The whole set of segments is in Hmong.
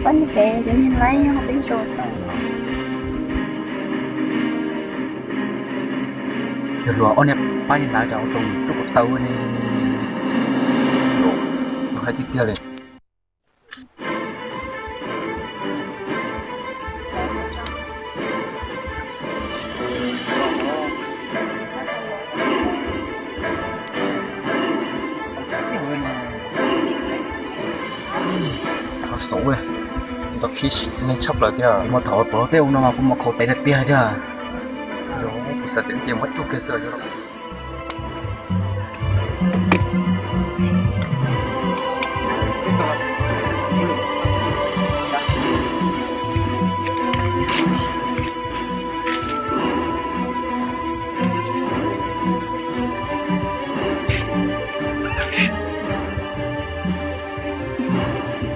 Pab niag pem cov niag laib yog peb tso xwb. Yog luag ob niag pab niag laib cov tau tsuj ko taw ne. Hais tiag tiag li. Tau xauv, tau khib neeg tshaj plaws tiag. Kuv mas thaum pom tej ua no mas kuv mas khaus tes tiag tiag. Kuv xav tias ces muab tsuj kiag xwb.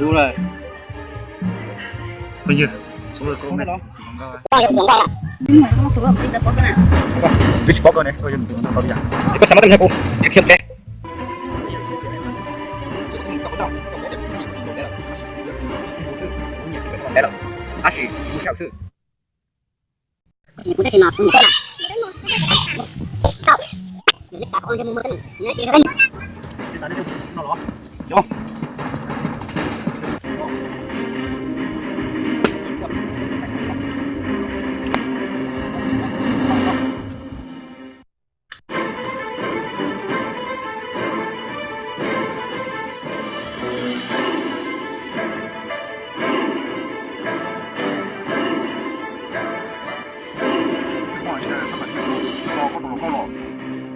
Dub lawm. Phooj ywg, twb tsis paub koj ne, koj yuav mus tus no tau li cas? Es koj xav muab tej no kuv, es khiav tsev. Tab sis tsis muaj sij hawm xwb. Kuv tab sis mas kuv nyiam koj na.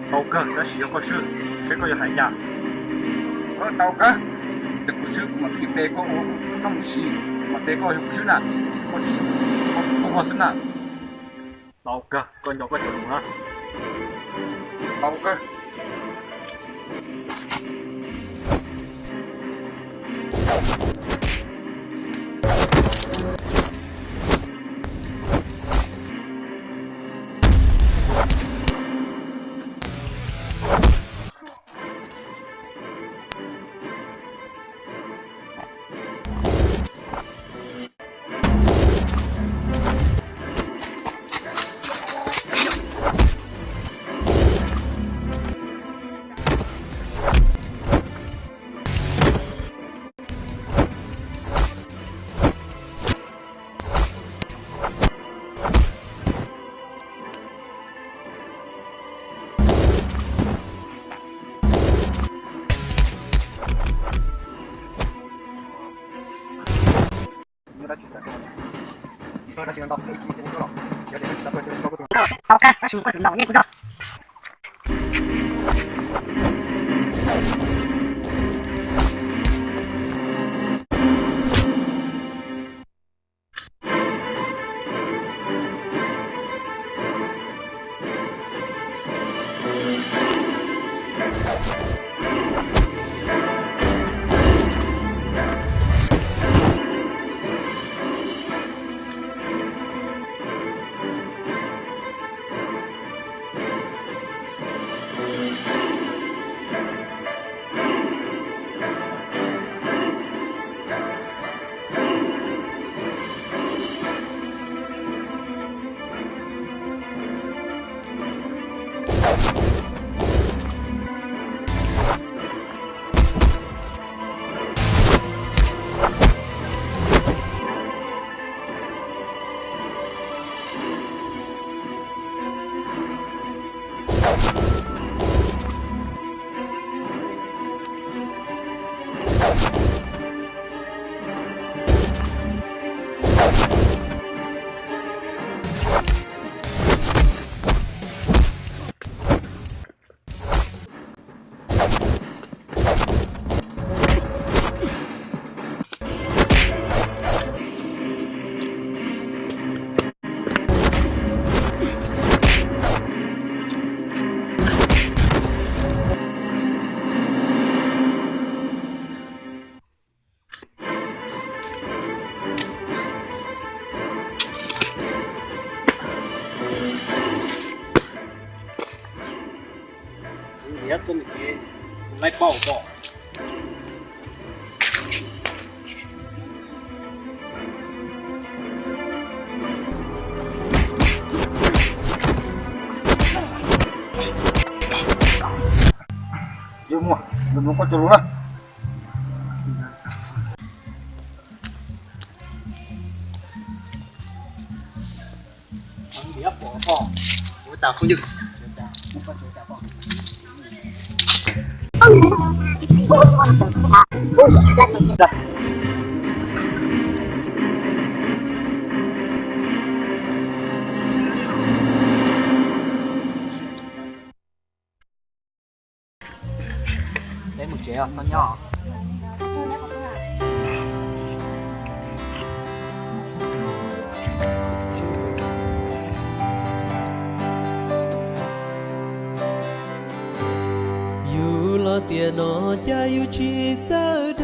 Tau kawg, tab sis yog koj swb, seb koj yuav hais cas. Tau kawg, ces kuv swb kuv mam li pe koj ua noj mus ib si, kuv mam pe koj yog kuv swb na, koj tsis swb, koj tuag xwb na. Tau kawg, koj nco koj cov lus na. Tau kawg. Ntiav txoj niag kev laib paub ko. Mus koj cov lus na. Peb mus tsev os, txhob nyob. Yus los tiam no cas yus tsis txawj